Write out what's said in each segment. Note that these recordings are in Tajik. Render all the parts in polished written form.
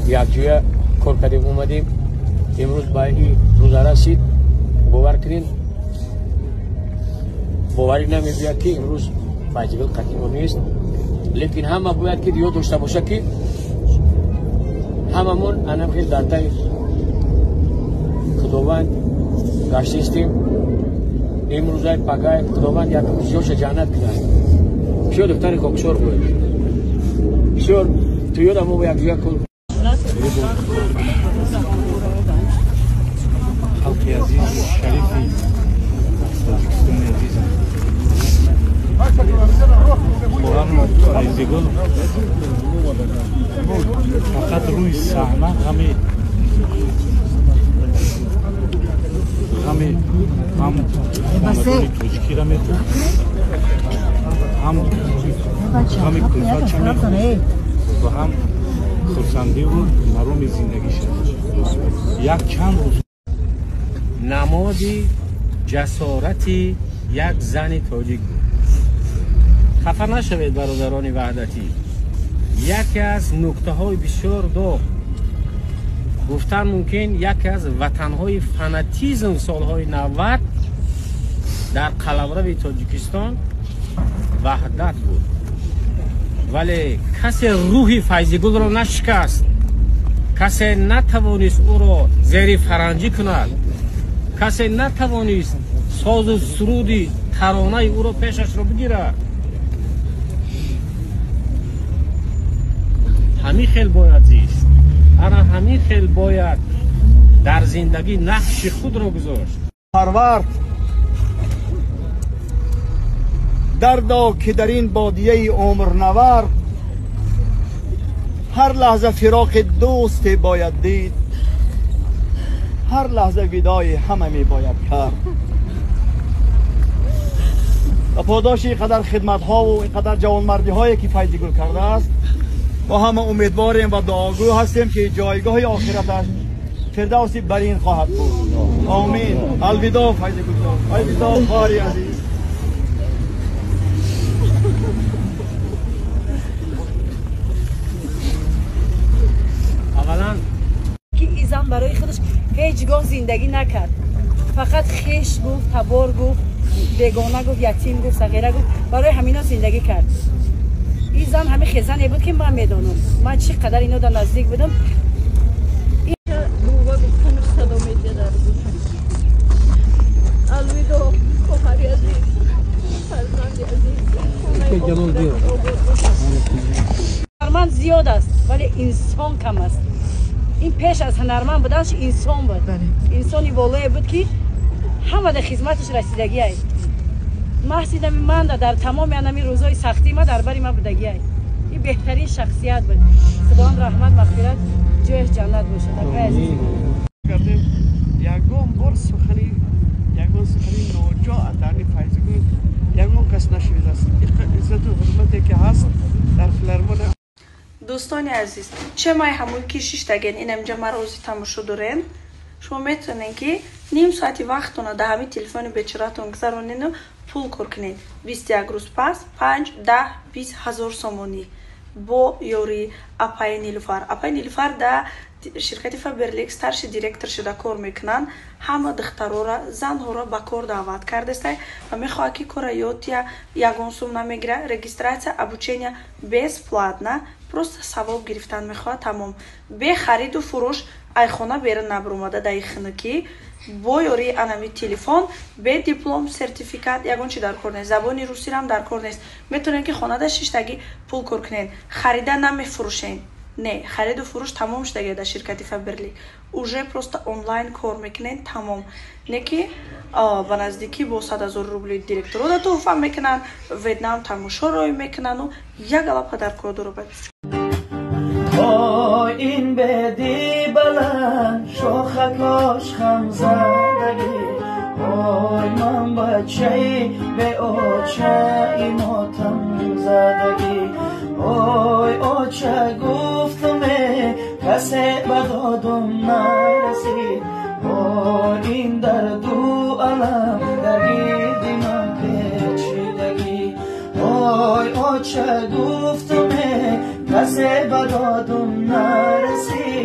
Якҷоя кор кардем, омадем. Имрӯз ба ин рӯза расид. Бовар кунед, боварӣ намебиёд, ки имрӯз Файзигул қатъи нест, лекин ҳама бояд ки ёд дошта бошад, ки ҳамамон анам хел дар таи Худованд гаштистем. Имрӯзай пагай Худованд як зиёша ҷаннат кунад. Бисёр духтари хоксор буд, бисёр туёда мо якҷоя кор. Халқи азиз, шарифи Тоҷикистони азизам, хоҳарм Файзигул фақат рӯи саҳна ғами ҳам хонадони тоҷикиро мехӯрд, ҳам ғами кулфатша мехӯрд ва ҳам хурсандиву мароми зиндагиша. Як чанд рӯз намоди ҷасорати як зани тоҷик буд. Хафа нашавед, бародарони ваҳдатӣ, яке аз нуктаҳои бисёр доғ гуфтан мумкин, яке аз ватанҳои фанатизм солҳои 90 дар қаламрави Тоҷикистон Ваҳдат буд, вале касе рӯҳи Файзигулро нашикаст, касе натавонист ӯро зери фаранҷӣ кунад, касе натавонист созу суруди таронаи ӯро пешашро бигирад. Ҳамин хел бояд зист, ана ҳамин хел бояд дар зиндагӣ нақши худро гузошт. Парвард дардо, ки дар ин бодияи умрнавард ҳар лаҳза фироқи дӯсте бояд дид, ҳар лаҳза видои ҳама мебояд кард. Ва подоши ин қадар хидматҳову ин қадар ҷавонмардиҳое, ки Файзигул кардааст, мо ҳама умедворем ва дуогӯ ҳастем, ки ҷойгоҳи охираташ фирдавси барин хоҳад буд. Омин. Алвидо, Файзигулҷон, алвидо, хоҳари азиз. Аввалан ки ин зан барои худаш ҳеҷ гоҳ зиндагӣ накард, фақат хеш гуфт, табор гуфт, бегона гуфт, ятим гуфт, сағира гуфт, барои ҳамино зиндагӣ кард. Ин зан ҳамин хезане буд, ки ман медонам, ман чӣ қадар ино дар наздик будам. Бува гуфтанаш садо медиҳад дар гӯшам. Алвидо, хоҳари азиз, фарзанди азиз. Ҳунарманд зиёд аст, вале инсон кам аст. Ин пеш аз ҳунарманд буданаш инсон буд, инсони волое буд, ки ҳама дар хизматаш расидагиай. Маҳз инами ман дар тамоми анами рӯзҳои сахтӣ ма дар бари ма будагиай. Ин беҳтарин шахсият буд. Худованд раҳмат, мағфират, ҷояш ҷаннат бошад. Акай азиз. Кардем, ягон бор сухани, ягон сухани ноҷо аз даҳни Файзигул ягон кас нашунидааст. Иззату ҳурмате, ки ҳаст дар филармония. Дӯстони азиз, че май ҳамун ки шиштаген инамҷа маро ози тамошо дорен, шумо метавонед, ки ним соати вақтона дар ҳамин телефони бечоратон гузаронену пул кор кунед. 21 рӯз пас 5, 10, 20 ҳазор сомонӣ бо ёрии апаи Нилуфар. Апаи Нилуфар дар ширкати Фаберлик старший директор шуда кор мекунанд. Ҳама духтарора, занҳоро ба кор даъват кардестай ва мехоҳад, ки кора ёд тия. Ягон сум намегира, регистрация, обучение бесплатно, просто савоб гирифтан мехоҳад, тамом. Бе хариду фурӯш, айхона берун набаромада, даи хунукӣ, бо ёрии анами телефон, бе диплом, сертификат, ягон чи дар кор нест, забони русирам дар кор нест. Метавонед, ки хонада шиштагӣ пул кор кунед. Харида намефурӯшед, не, хариду фурӯш тамом шудагия дар ширкати Фаберлик, уже просто онлайн кор мекунед, тамом. Не ки ба наздикӣ бо 100 000 рубли директоро туҳфа мекунанд, Ветнам тамошо рой мекунанду як галапа дар кор дорад. Ин беди баланд шохакош хамзадагӣ, ой, ман бачаи беочаи мотамзадагӣ, ой, оча гуфтаме, касе ба додум нарасид, ой, ин дарду алам дар гирди ман печидагӣ, ой, оча гуфтаме, касе ба додум нарасид.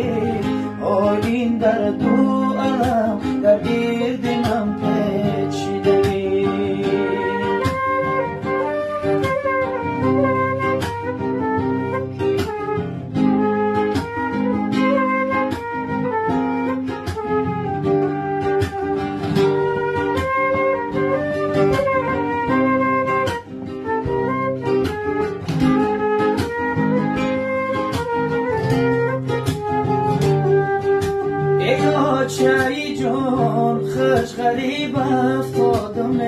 ғариб афтодам,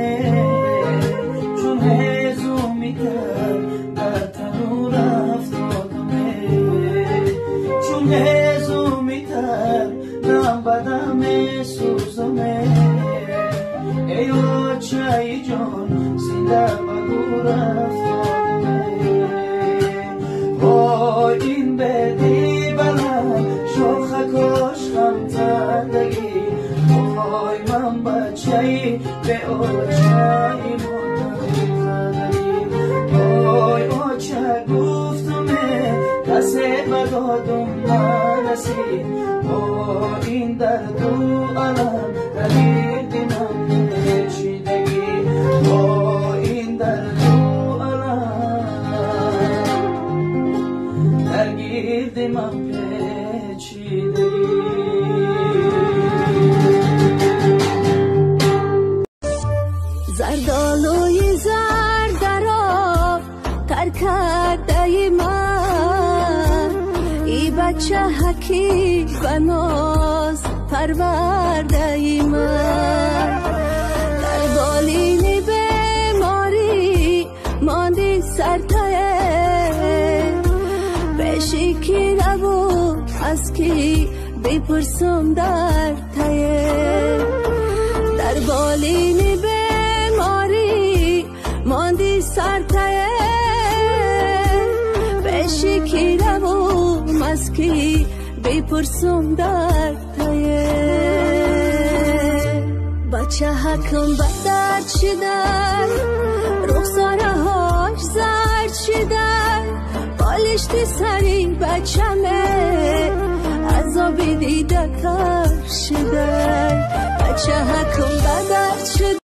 чун ҳезуми тар дар танур афтодам, чун ҳезуми тар дам ба дам месӯзам. Эй очаи ҷон, зинда ба гур афтодам. Вой, ин беди баланд, шохакош ғамзадагӣ. Вой, ман бачаи беочаи мотамзадагӣ. Вой, оча гуфтуме, касе ба додум нарасид. Вой, ин дарду алам дар гирди ман печидагӣ. Вой, ин дарду алам дар гирди ман печидагӣ. Зардолуи зардаро тар кардаи ман, и бачаҳаки ба ноз парвардаи ман. Дар болини беморӣ монди сартае, пеши ки раву аз ки бипурсум дар тае. Дар болини беморӣ монди сартае, пеши ки равум аз ки бипурсум дар тае. Бачаҳакам ба дард шида, рухсораҳош зард шида, болишти сари бачаме азоби дида кар шида. Бачаҳакам ба дард шида.